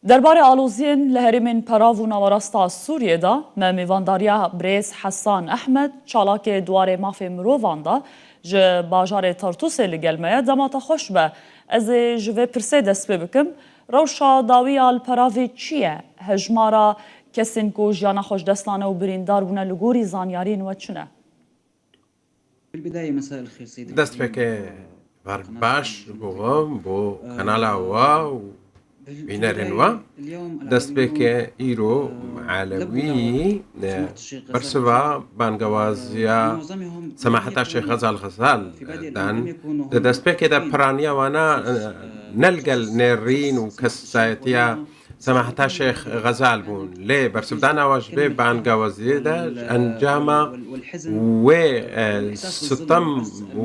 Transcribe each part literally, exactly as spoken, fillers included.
Derbarê aloziyên li herêmên Perav û Nawerasta Sûriyê de me mêvandariya birêz Hesan Ehmed, çalakê di warê mafê mirovan de ji bajarê Tartûsê li gel me ye. Dema te xweş be. Ez ê ji vê pirsê dest pê bikim. Rewşa dawî ya li Peravê çi ye? Hejmara kesên ku jiyana xwe ji dest dane û birîndar bûne li gorî zanyariyên we çi ne? Destpêkê bar baş bo we, bo kanala we û bînerên we. Destpêkê îro Elewî, e, bersiva bangewaziya Semaheta Şêx Xezal Xezal dan. Di destpêkê de piraniya wana, e, ne li gel nêrîn û kesayetiya Semaheta Şêx Xezal bûn. Lê bersivdana we ji vê bangewaziyê de encama wê, e, sitem û,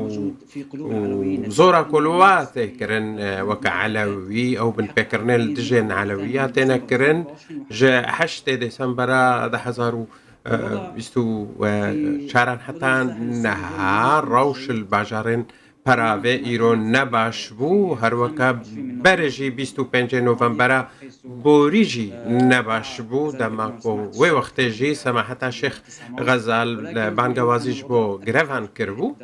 û zora ku li we tê kirin, e, weke Elewî, ew binpêkirinê li dijên Elewiya têne kirin. Ji heştê Desembera du hezar û bîst û çaran heta niha rewş li bajarên Peravê îro nebaş bû, her weke berê jî bîst û pêncê Novembera borî jî nebaş bû, dema ku wê wextê jî Semaheta Şêx Xezal bangewazî ji bo grevan kiribû,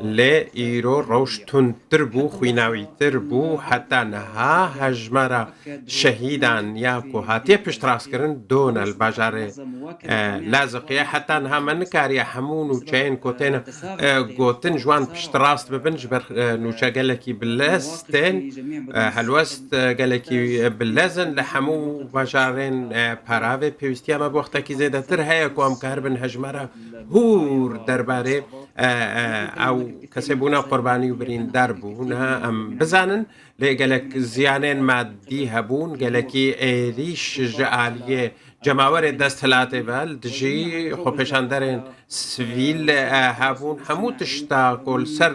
lê îro rewş tundtir bû, xwînawîtir bû, heta niha hejmara şehîdan ya ku hatiye piştrastkirin done li bajarê, e, Laziqiyê. Heta niha me nikariye hemû nûçeyên ku tên, e, gotin ji wan piştrast bibin, ji ber, e, nûçe gelekî bilez tên, e, helwest, e, gelekî bilez in. Li hemû bajarên, e, Peravê pêwîstiya me bi wextekî zêdetir heye ku em karibin hejmara hûr derbarê, e, e, ew kesê bûne qurbanî û birîndar bûne em bizanin. Lê gelek ziyanên madî hebûn, gelekî êrîş ji aliyê cemawerê desthilatê ve li dijî xwepêşanderên sivîl, e, hebûn. Hemû tişta ku li ser,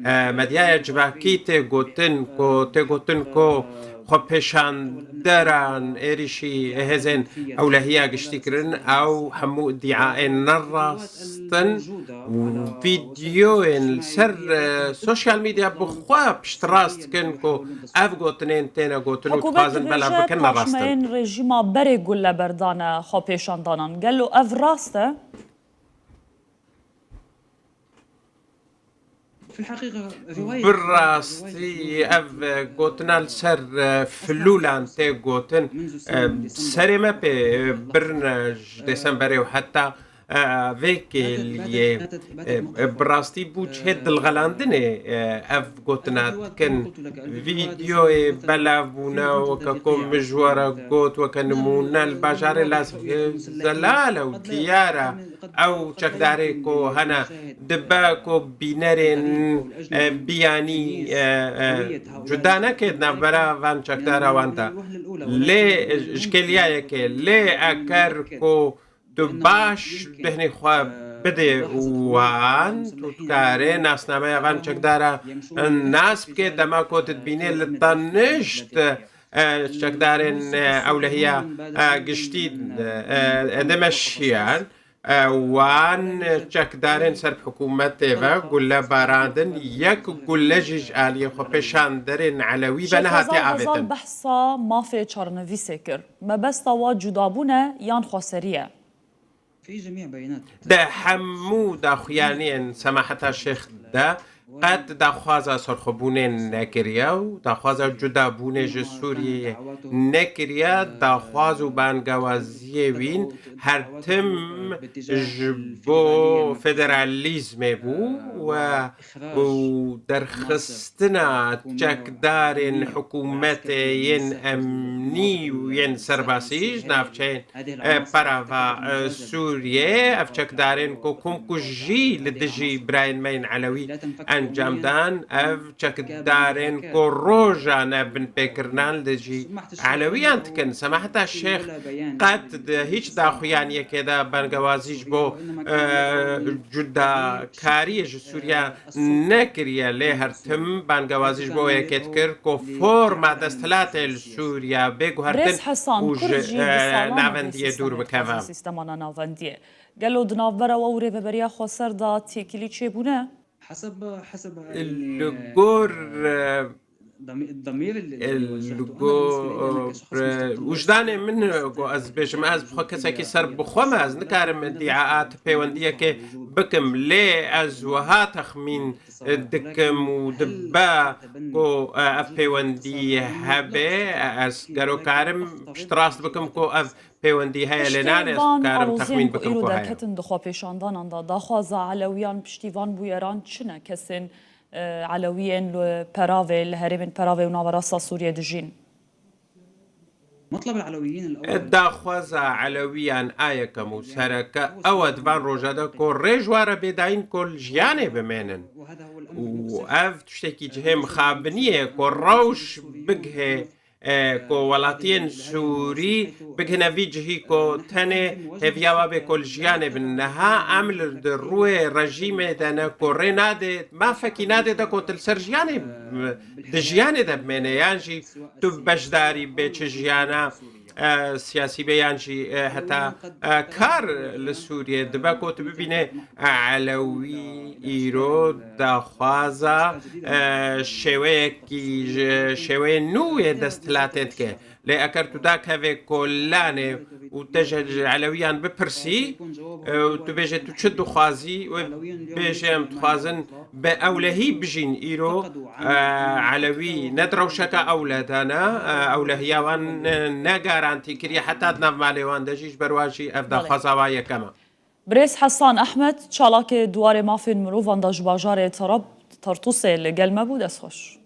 e, medyaya civakî tê gotin, ku tê gotin ku xwepêşanderan êrîşî hêzên ewlehiya giştî kirin, ew hemû îdiayên ne rast in. Vîdeoyên li ser, e, sosyal medya bi xwe piştrast dikin ku ev gotinên têne gotin û dixwazin belav bikin ne rast in. Paşmeyên rejîma berê gulle berdane xwepêşandanan. Gelo ev rast e? Bi rastî ev gotina li ser, e, filûlan tê gotin, e, serê me pê, e, birine ji Desemberê û heta, e, vê kêliyê, e, e, bi rastî bû cihê dilxelandinê, e, ev gotina dikin. Vîdeoyê belav bûne, weke ku min ji we re got, weke nimûne li bajarê Lazqiyê zelal e û diyar e. Ew çekdarê ku hene dibe ku bînerên, e, biyanî, e, e, cuda neke di navbera van çekdara wan de. Lê ji kêliya yekê, lê eger ku tu baş dehnê xwe bidê wan, tu dikarê nasnameya van çekdara nas bike, dema ku tu dibînê li tenişt, e, çekdarên, e, ewlehiya, e, giştî, e, e, dimeşiyan. E, wan çekdarên ser bi hikûmetê ve gulle barandin, yek gulle jî ji aliyê xwepêşanderên Elewî ve nehatiye avêtin. Şêx Xezal behsa mafê çarenivîsê kir. Mebesta wa cudabûn e yan xweserî ye? Di hemû daxuyaniyên Semaheta Şêx de qet daxwaza serxwebûnê nekiriye û daxwaza cudabûnê ji Sûriyeyê nekiriye. Daxwaz û bangewaziyê wîn her tim ji bo federalîzmê bû we û derxistina çekdarên hikûmetê yên emnî û yên serbasî ji navçeyên, e, Perava, e, Sûriyê. Ev çekdarên ku komkujî li dijî birayên me yên Elewî encam dan, ev çekdarên ku rojane binpêkirinan li dijî Elewiyan dikin. Semaheta Şêx qet di hîç daxuyaniyekê de bangewazî ji bo, e, cudakariyê ji Sûriya nekiriye, lê her tim bangewazî ji bo yekê dikir ku forma desthilatê li Sûriya bê guhertin û ji, e, navendiyê dûr bikeve. Sîstemana navendiyê. Gelo di navbera we û Rêveberiya Xweser de têkilî çêbûne? Li gor, e, Li go wijdanê min ku ez bêjim, ez bi xwe kesekî ser bi xwe me, ez nikarim îdiaa ti pêwendiyekê bikim, lê ez wiha texmîn dikim û dibe ku ev pêwendî hebe, ez gero karim piştrast bikim ku ev pêwendî heye, lê nane ez karim texmîn bikim ku heye. Piştî van aloziyên ku îro derketin di xwepêşandanan de, daxwaza Elewiyan piştî van bûyeran çi ne? Kesên, e, Elewiyên li Peravê, li herêmên Peravê û Naverasta Sûriyê dijîn? Daxwaza Elewiyan a yekem û sereke ew e di van roja de ku rê ji wan re bê dayîn ku li jiyanê bimênin. Û ev tiştekî cihê mixabiniyê ku rewş bigihê, e, ku welatiyên Sûrî bigihine vî cihî ku tenê hêviya we bê ku li jiyanê bin. Niha em li di rûyê rejîmê de ne ku rê nadê, mafekî nadê de ku tu li ser jiyanê, di jiyanê de bimêne, yan jî tu beşdarî bê çi jiyana, e, siyasî be yan jî, e, heta, e, kar li Sûriyê dibe ku tu bibîne, e, Elewî îro daxwaza, e, şêweyekî ji şêweyên nû yê desthilatê dike. Lê eger tu dakeve kolanê û te ji Elewiyan bipirsî, e, û tu bêje tu çi dixwazî, wê bêje em dixwazin bi ewlehî bijîn îro, e, Elewî ne di rewşeke ewle de ne, e, ewlehiya wan ne, ne garantî kiriye, heta di nav malê wan de jî, ji ber wa jî ev daxwaza wa yekem e. Birêz Hesan Ehmed, çalakê Duwarê Mafên Mirovan de ji bajarê Tarab-, Tartûsê li gel me bû, dest xweş.